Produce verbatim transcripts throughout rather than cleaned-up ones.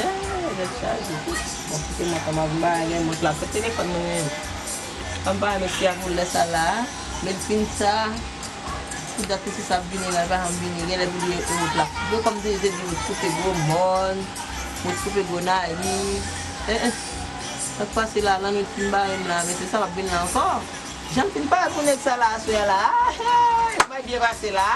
Eh, tèt chaje. Bon, kite mwen kòman m pa gen mont la. Sot telefòn mwen menm. Kòm pa mesye a pou lè sa la. Men fin sa. Pou dat mesye sa ap vini la, pa janm vini. Genlè pou li e wot la. Yo kòm te di wot koupe gwo mòn. Wot koupe gwo nani. Eh, eh. Sa k pase la, nan nwit fin bare m la. Mesye sa p ap vin la ankò. Jan m fin pare pou nèg sa la aswè a la. Ah, hey, mwen byen pase la.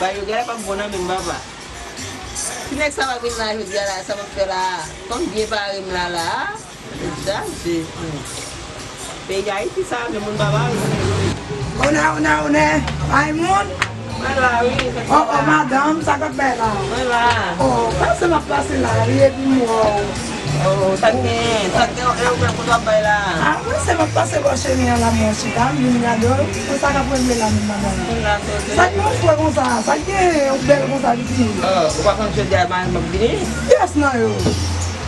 Ba yo genlè p ap bon nan men m papa. Si nèg sa pa vin la jodi a la, sa m ap fè la? Kòm byen pare m la la. Egzakte. Peyi Ayiti sa, men moun pa pare. Onè, onè, onè. Ay moun. Mwen la, wi. Oh, oh, madanm, sa k ap bay la? Mwen la. Oh, pase m ap pase la, wi, epi m wè w. Oh, sa k gen, sa k gen, e ou menm kote w ap bay la? Ah, mwen se m ap pase bò cheri an la, mwen chita, m vin gade w. Mwen sa k ap regle la menm madanm? Mwen la, sote. Sa k gen yon fre konsa? Sa k gen yon bèl konsa, pitit? Oh, ou pa konn jodi a mari m ap vini? Kiyès nan yo?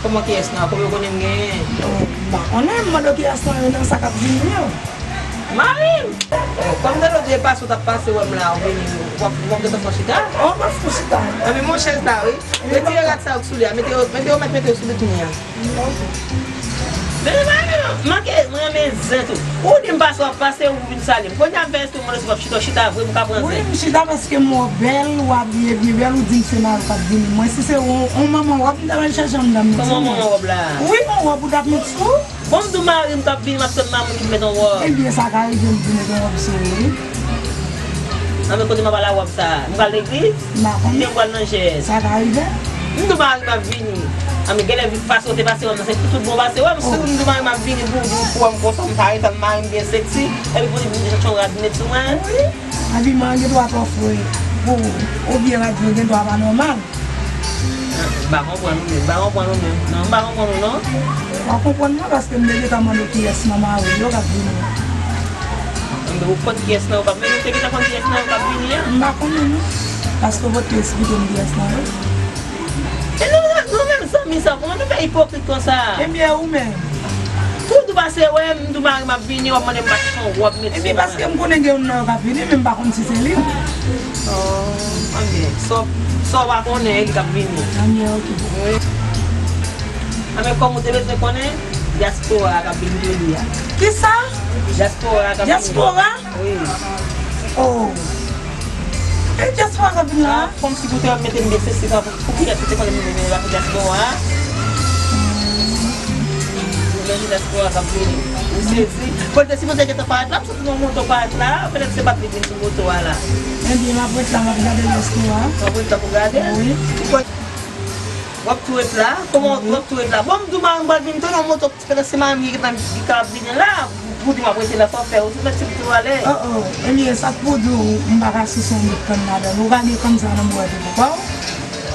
Kòman kiyès nan yo? Konbyen w konnen m genyen? Oh, m pa konnen, m mande w kiyès nan yo nan sa k ap vini yo. Mari m! Oh, kòm nan lòt de pase w t ap pase wè m la, ou vini, w ap, w ap gentan fè w chita? Oh, m ap fè w chita. Anben, men yon chèz la, wi. Retire rad sa yo k sou li a, mete yo, mete yo, mèt mete yo sou li kounye a. Bebe mari m, manke, mwen renmen zen tou. Ou di m pase w ap pase, ou vin salye m. Kounye a m fè espre mande si w ap chita, w chita vre, m ka pran zen. Wi, m chita paske m wè w bèl, w abiye byen bèl, ou di m se mari w k ap vini. Mwen, si se yon, yon manman wòb, m t ap al chèche anndan m mete sou mwen. Kòman manman wòb la? Wi, yon wòb ou t ap met sou ou. Bon, m di w mari m k ap vini, m ap tann madanm li mete yon wòb. Ebyen, sa ka rive m di mete yon wòb sou ou, wi. Anben, kote m ap al a wòb sa a? M pral legliz? M pa konnen. Oubyen m pral nan jèz? Sa ka rive. M di w mari m ap vini. Anben, genlè fason w te pase wòb nan, se pou tout bon pase wòb. Si m di w mari m ap vini, pou w di m pou wòb konsa, m pare tann mari m byen seksi, epi pou li vin chèche yon rad met sou mwen. Wi. Abiman an gen dwa twò fre pou ou, oubyen rad yo gen dwa pa nòmal. M pa konprann ou menm, m pa konprann ou menm. Non, m pa konprann ou non. W a konprann mwen paske m te gentan mande w kiyès nan mari w yo k ap vini an. Enben, ou konn kiyès nan yo k ap, men ou te gentan konn kiyès nan yo k ap vini an? M pa konnen non, paske w potko esplike m kiyès nan yo. E nou, nou menm zanmi sa, kòman nou fè ipokrit konsa? Ebyen, ou menm? Pou w di w pase wè m, m di w mari m ap vini, w ap mande m pa chèche yon wòb met sou mwen. Ebyen, paske m konnen gen youn nan yo k ap vini, men m pa konn si se li. Oh, anben, sa w, sa w pa konnen, e li k ap vini. Anben, oke. Wi. Anben, kòm ou te bezwen konnen, dyaspora a k ap vini jodi a. Kisa? Dyaspora a k ap vini. Dyaspora? Wi. Oh. E dyaspora k ap vin la? Ah, kòmsi pou te mete m byen sesi sa, pou, pou kiyès ou te konnen m vin la pou dyaspora a? Ou menm dyaspora k ap vini. Ou sezi. Pou l te sipoze gentan parèt la, m sot nan moto parèt la, petèt se pa t li k vin sou moto a la. Ebyen, m ap ret la, m ap gade dyaspora a. W ap ret la pou gade? Wi. Ou konn W ap tou ret la? Kòman w ap tou ret la? Bon, m di w mari m pral vin tou nan moto, petèt se mari m ki gentan ki ka ap vini la, pou di m ap rete la, fò w fè, ou tou mèt sot tou ale. Oh, oh, ebyen, sa k pou di w, m pa ka sou yon bout kann ladan l. Ou pa gen kann sa nan bwat ou, pa w?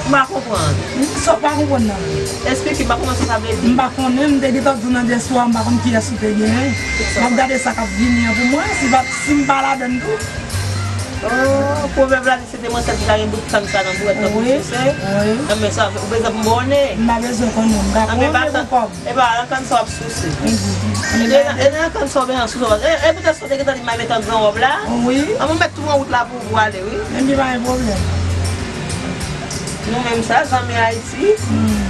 M pa konprann. Sa w pa konprann nan? Esplike m, m pa konprann sa sa vle di. M pa konnen, m te gentan di w nan dyaspora, m pa konn kiyès ou te genyen. M ap gade sa k ap vini an pou mwen, si pa, si m pa ladan l tou. Oh, pwovèb la di, se te mwen sèl ki ka gen bout kann sa nan bwèt lan pou souse. Wi, wi. Enben sa, ou bezwen pou m konnen? M pa bezwen konnen, m ka konnen pou kòb. Enben, pa, e pa nan kann sa w ap souse. Mhm. E nan, e nan kann sa w bezwen souse. E, e poutèt sa w te gentan di m al met an gran wòb la. Wi. Anben, m mèt tou pran wout la pou, pou ale, wi. Enben, pa gen pwoblèm. Nou menm sa, zanmi Ayiti. Hmm.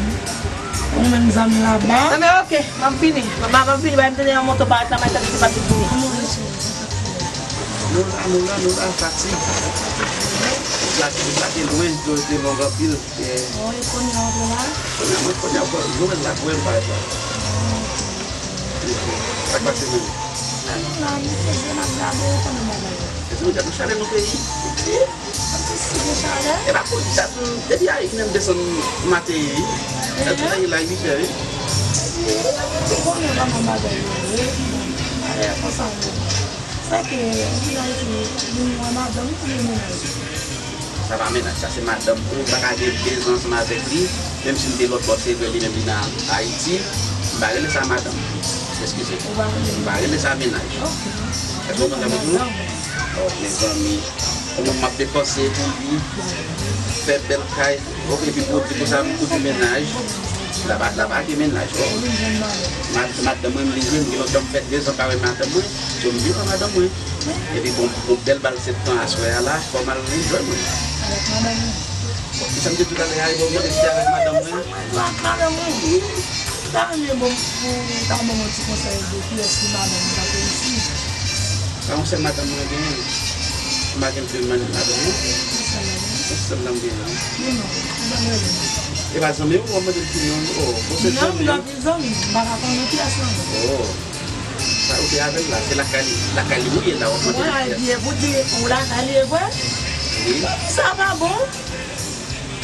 Ou menm zanmi laba. Enben, oke, m ap vini. M ap, m ap vini, bay m tande yon moto parèt la, m al tande se pa t li k vini. Nou la, nou la, nou la, fatig. Fatig la, fatig la te lwen, yo te long anpil. E, oh, e kounye a w antre la? Kounye a, mwen, kounye a, mwen, nou menm la, mwen, m parèt la. Sa k pase menm? Sa nou la, nou sezi, n ap gade, konnen bagay yo. Sezi, nou gade, nou chale nou peyi. Wi. Anplis, si gen chalè. E pa pou dat, depi a, menm desann maten, wi. Sa tou la, uit è, wi. Wi, ou konnen kòman bagay yo ye, wi. Bagay konsa, wi. Sa ke, ou vin Ayiti, vin wè madanm ou oubyen mennaj ou? Sa pa mennaj, sa se madanm. Ou pa ka gen de zan ansanm avèk li, menm si m te lòt bò, se vre li menm li nan Ayiti, m pa rele sa madanm. Eskize. Ou pa rele? M pa rele sa mennaj. Ok. Èske w konprann sa m di w? Oh, mezanmi. Kòman m ap depanse pou li, fè bèl kay, ok, epi pou di konsa m koute mennaj. La pa, la pa gen mennaj, oh. Mad-, madanm mwen, m li vre, m gen lontan m fè de zan pa wè madanm mwen. So, m viv ak madanm mwen. Epi bon, bon bèl bal sèt tan aswè a la, fò m al enjoy mwen. Avèk madanm ou? Bon, se sa m te di w talè a, e bon, mwen te di avèk madanm mwen. Sa mwen di ak madanm ou? Ou ta renmen bon pou ta ban m yon ti konsèy de kiyès ki madanm ou ta fè isi? Pa yon sèl madanm mwen genyen. M pa gen de man-, madanm non. Yon sèl madanm. Yon sèl madanm m genyen. Non, non, ou pa mwen. E pa zanmi ou, w ap mande l ki non, oh, bon, se zanmi ou. Non, m gen anpil zanmi, m pa ka konnen kiyès nan yo. Oh. Sa ou te avè l la, se lakay li, lakay li ou ye la, w ap mande l kiyès. Mwen al byen pou di ou lakay li ye vre? Wi. Sa pa bon.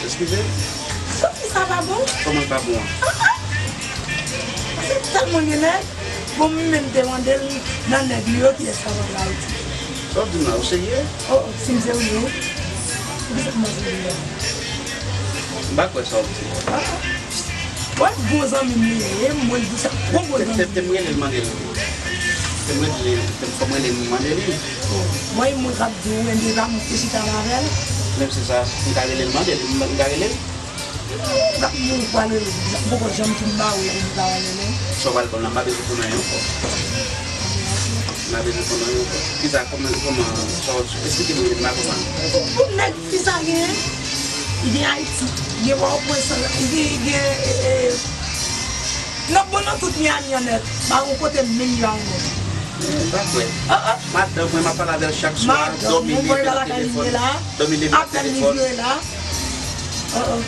Eskize? Sòti sa pa bon? Kòman l pa bon an? Ah, ah. Paske tèlman gen nèg, bon, m menm te mande l nan nèg li yo kiyès k ap antre Ayiti. Sa w ap di m la, ou serye? Oh, oh, si m serye, poukisa m pa serye? M pa kwè sa w ap di. Ah, ah. Bon, bon zanmi m li ye, e mwen di sa, bon, bon zanmi m. Te, te, te m rele l mande l. Te m rele l, te m, fò m rele l mande li. Mwen, mwen k ap di w, enben, e pa mwen ki te chita m avè l. Menm si sa, m ka rele l mande li, m, m ka rele l. M ka, m pral rele l, m poko janm fin ba w li, m pa rele l. Sa w pral ban m la, m pa bezwen konnen anyen ankò. M pa bezwen konnen anyen ankò. Kisa, kòman, kòman, sa w, esplike m, m pa konprann. Pou nèg ki sa gen, li gen Ayiti, li gen Pòtoprens, li gen, li gen, e, e, Nan bon nan tout Miami an nèt. Pa gon kote menm yo a yon nèt. Ou pa kwè. Ah, ah. Madanm mwen, m ap pale avè l chak swa, dòmi leve nan telefòn. Dòmi leve nan telefòn. Apèl li vire la. Oh, oh.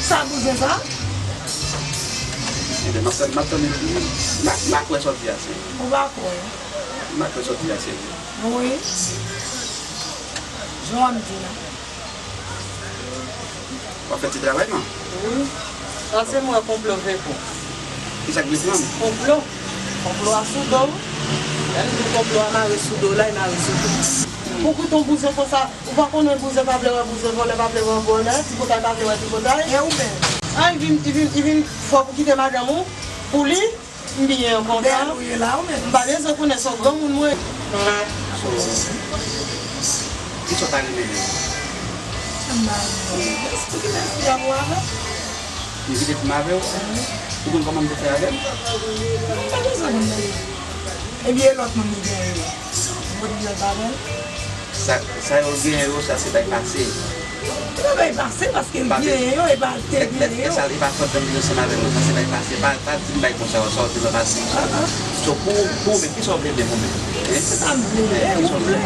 Sa bouzen sa? Ebyen, m ap tann, m ap tann li. M a, m a kwè sa w di a, se. Ou pa kwè? M a kwè sa w di a, se. Wi. Jan w ap di la. W ap fè ti travay non? Wi. Sa se mwen konplo fè pou. Kisa k vle pran m? Konplo. Konplo a sou do w. Lè l di konplo a mare sou do w la, e mare sou do w. Pou koute yon bouzen konsa, ou pa konnen bouzen pa vle wè bouzen vòlè, pa vle wè vòlè, tripotay pa vle wè tripotay. E ou menm? An, li vin, li vin, li vin fò pou kite madanm ou, pou li. M byen kontan. Bèl ou ye la, ou menm. M pa bezwen konnen se yon granmoun mwen. So, kisa w ta renmen menm? M pa renmen. Jis pou kite fi a pou avè m. M kite fi m avè w? Ou konn kòman m te fè avè l? M pa bezwen konn bagay. Epi e lòt moun li genyen yo. Ou pot byen avè l? Sa, sa yo genyen yo, sa se bay pase. Se pa bay pase, paske l genyen yo, e pa l te genyen yo. Lè sa, li pa fòt jan m vin ansanm avè l, sa se bay pase. Pa, pa di m bay konsa, sa w te nan pase. Ah, ah. So, pou, pou ou menm, kisa w vle menm ou menm? Hein? Se sa m vle, hein, ou vle.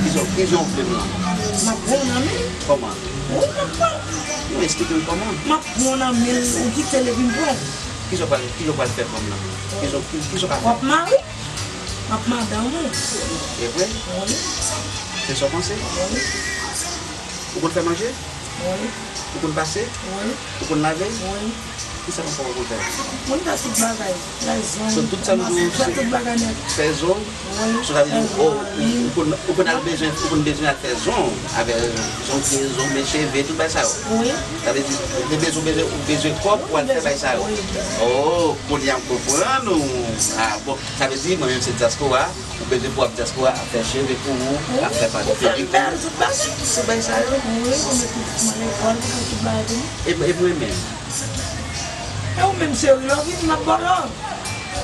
Kisa, kisa w vle menm? M ap pran w nan men l. Kòman? Wi, m ap pran w. Non, esplike m kòman. M ap pran w nan men l, ou kite l epi m pran w. Kisa w pral, kisa w pral fè fanm nan? Kisa, kisa w ka fè? W ap mari? M ap madanm ou. E vre? Wi. Se sa w panse? Wi. Ou konn fè manje? Wi. Ou konn pase? Wi. Ou konn lave? Wi. Kisa ankò ou konn fè? Mwen fè tout bagay. Fè zong, tout sa nou di w, fè tout bagay nèt. Fè zong? Wi. So, sa vle di, oh, ou, ou konn, ou konn al bezwen, ou konn bezwen al fè zong, avè zong, zong, men cheve, tout bagay sa yo. Wi. Sa vle di, ou bezwen, ou bezwen, ou bezwen kòb pou al fè bagay sa yo. Wi. Oh, kounye a m konprann ou. Ah, bon, sa vle di, mwen menm se dyaspora. Ou bezwen pou ap dyaspora, ap fè cheve pou ou, ap fè pa pedik ou. Ou fè m bèl, tout bagay. Tout bagay sa yo. Wi, ou met pitit mwen lekòl, ou fè tout bagay pou mwen. E, e mwen menm? E ou menm, cheri, love, m ap ba w love.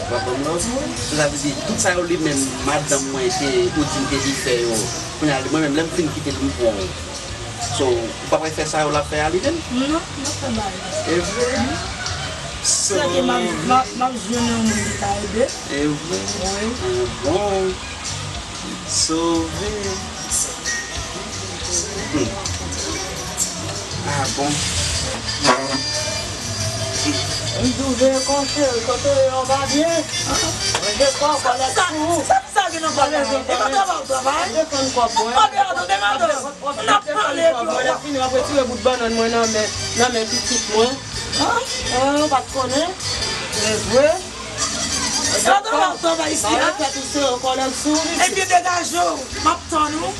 W ap ban m love? Wi. Sa vle di, tout sa yo li menm, madanm mwen ke ou di m ke li fè yo, kounye a, mwen menm, lè m fin kite l, m pran w. So, ou pa pral fè sa yo l ap fè a li menm? Non, m ap fè bagay. E vre? Wi. So, sèke m ap, m ap, m ap jwenn yon moun ki ka ede. E vre? Wi. Ah bon. Sove. Hmm. Ah bon. M di w veye kò cheri, kote w ye an pa byen. Manje kò, kòlèt sou ou. Sa, sa, sa gen nan kòlèt la? E pa travay ou travay? Defann kòb mwen. An deyò, tande madanm. N ap pale epi w ap fini, w ap retire bout bannann mwen nan men, nan men pitit mwen. An? An, ou pa t konnen? Se vre? Sa travay ou travay isi a? Ebyen, degaje w. M ap tann ou.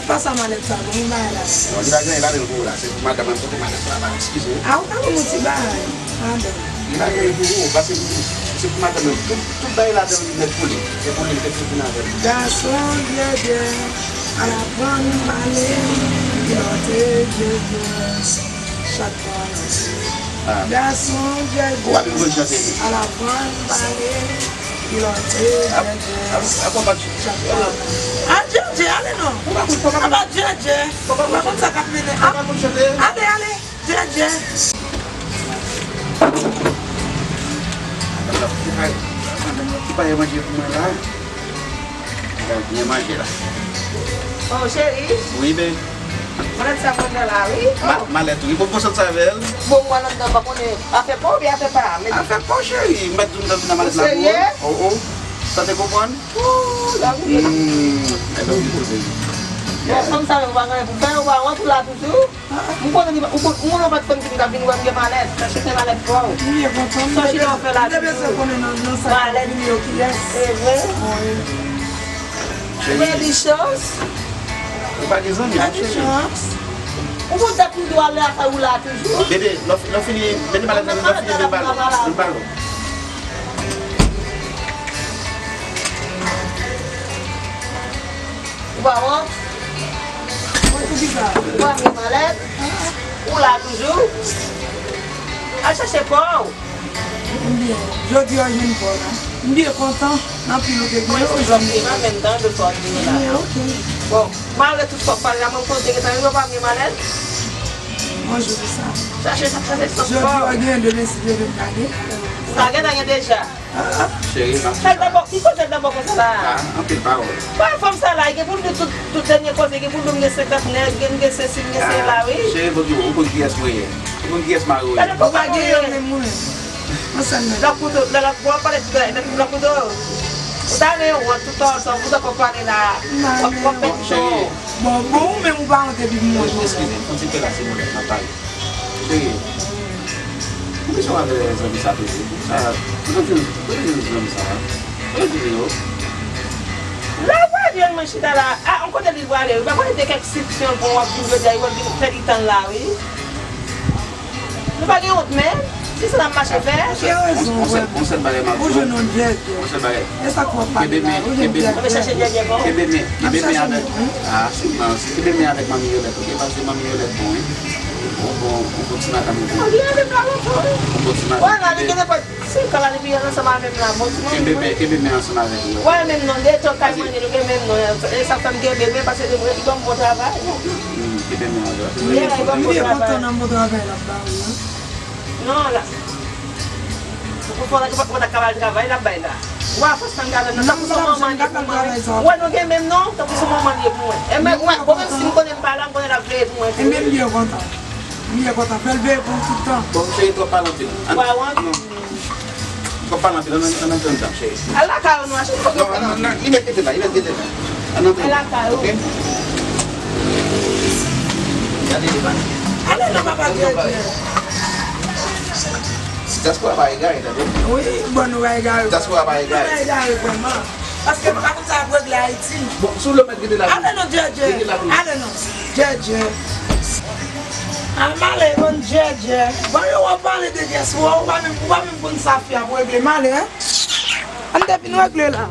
Pase a malèt sa, bon, yon bagay la. Non, li pa gen anyen ladan l pou ou la. Se pou madanm mwen pote malèt la, pa eskize w. A, ou ka ban m yon ti bagay, madanm. Li pa gen anyen pou ou, pase pou ou. Se pou madanm mwen. Tout, tout bagay ladan li nèt pou li. Se pou li, li te fouti nan avè l. Gason dyèdyè, al aprann pale, lòt dyèdyè, chak fwa. Ah. Gason dyèdyè, al aprann pale. Ap, ap, ap konbat. A Djèdjè, ale non. Aba Djèdjè. Ou pa konn sa k ap mennen. Ale, ale. Djèdjè. Ki pa manje pou mwen la? Mwen byen manje la. Oh, cheri. Wi, babe. Malèt sa pran nan la, wi. Ma-, malèt, wi. Bon, bon, sot sa avè l. Bon, mwen anndan pa konnen afè pa w oubyen afè pa a, men afè pa w, cheri. M mèt di w m nan malèt la pou ou. Serye? Oh, oh. Sa te konprann? Oh, la, wi. Hmm, I love you too, baby. Bon, fanm sa yo pa gen pou fè, yo pa wont ou la toujou. M konnen li pa, ou konn, ou konn yon pa t fanm ki t ap vin wè m gen malèt. Chache se malèt pa w. M byen kontan. Sonje lè w fè la. M te bezwen konnen nan, nan sa k ap vini yo kiyès. Se vre? Wi. Delicious. Ou pa gen zanmi, non, cheri? Ou konn dat m di w al lakay ou la toujou? Bebe, lè w, lè w fini, mete malèt nan, lè w fini, mete malèt nan. Ou pa wont? Ou pa gen malèt? Ou la toujou? Al chache pa w. M byen. Jodi a w jwenn pa w la. M byen kontan anpil ou te gen. Mwen se jòf li, mwen menm tan de fò di la. Byen, ok. Bon, malgre tout fòk pale la, mwen konn te gentan rive, w pa gen malèt? Bonjou, Lisa. Chache, chache, chache, chache. Jodi a w gen demen si Dye vle m gade. Sa gentan gen deja. Cheri, m ap... Fè l dabò, ki koze l dabò konsa la? Ah, anpil pawòl. Wè fanm sa la, li gen pou l di tout, tout dènye koze, li gen pou l di m gen senkant nèg, m gen sesi, m gen sela, wi. Cheri, fò di w, ou konn kiyès mwen ye. Ou konn kiyès mari w ye. Ou pa gen yo menm ou menm. Ansanm nan. Lòt kote, lè lòt bò pale tout bagay, lòt kote. Ou ta gen wont, tout tan sa, ou ta konn pale la. W ap, w ap pèdi tan w. Bon, bon, ou menm ou pa antre pi mwen. Eskize, fon ti pè la, se mwen k ap pale. Cheri, mwen bezwen wè zanmi sa toujou. Sa, kote w jwenn, kote w jwenn zanmi sa a? Kote w jwenn yo? La w pa jwenn mwen chita la. A, on kote li prale? Ou pa konnen de kèk sitiyasyon bon w ap vin jodi a, w ap vin fè li tann la, wi. Nou pa gen wont menm. Se sa n ap mache fè. Ou gen rezon, vrèman. Ou jwenn yon djèdjè. Yon sèl bagay. E sa k w ap pale la? Ou jwenn djèdjè. Ou vle chache djèdjè pa w? Kenbe men, kenbe men avèk. Ah, se, non, se kenbe men avèk manmi Yolèt, ok? Paske manmi Yolèt bon, wi. Bon, bon, bon, bon ti madanm, wi. Ou gen avèk la lontan, wi. Bon, bon ti madanm. Wè, la, li gen nenpòt senk an la, depi l ansanm avè m la, bon ti manmi. Kenbe men, kenbe men ansanm avèk li, ok? Wè, menm non, de tan kay manje, nou gen menm non. E sa fè m kenbe men, paske li ban m bon travay. Hmm, kenbe men avèk. Yeah, li ban m bon travay. M byen kontan nan bon travay l ap ba ou an. Non, la. Ou konn fò nèg pa, pa ta ka al travay, l ap bay la. Ou a fòs nan gade nan tankou se manman li ye pou mwen. Ou wè nou gen menm non, tankou se manman li ye pou mwen. E men, ou wè, bon, menm si m konnen m pa la, m konnen l ap veye pou mwen tou. E menm byen kontan. M byen kontan. Fè l veye pou ou tout tan. Bon, cheri, twòp pale anpil. Ou pa wont? Non. Twòp pale anpil. Ann, ann, ann, ann, ann, cheri. Al lakay ou non, cheri. Non, non, non, li mèt rete la, li mèt rete la. Ann antre. Al lakay ou. Ok? Gade li pa. Ale non, papa Dye. Dyaspora pa egare, tande? Wi, bon, nou pa egare. Dyaspora pa egare. Nou pa egare vrèman. Paske nou pa konn sa ap regle Ayiti. Bon, si w vle w mèt rete la. Ale non, Djèdjè. Rete la toujou. Ale non, Djèdjè. Al m ale, bon, Djèdjè. Bon, yo w ap pale de dyaspora, ou pa menm, ou pa menm konn sa fi ap regle. M ale, en. Ann te vin regle la.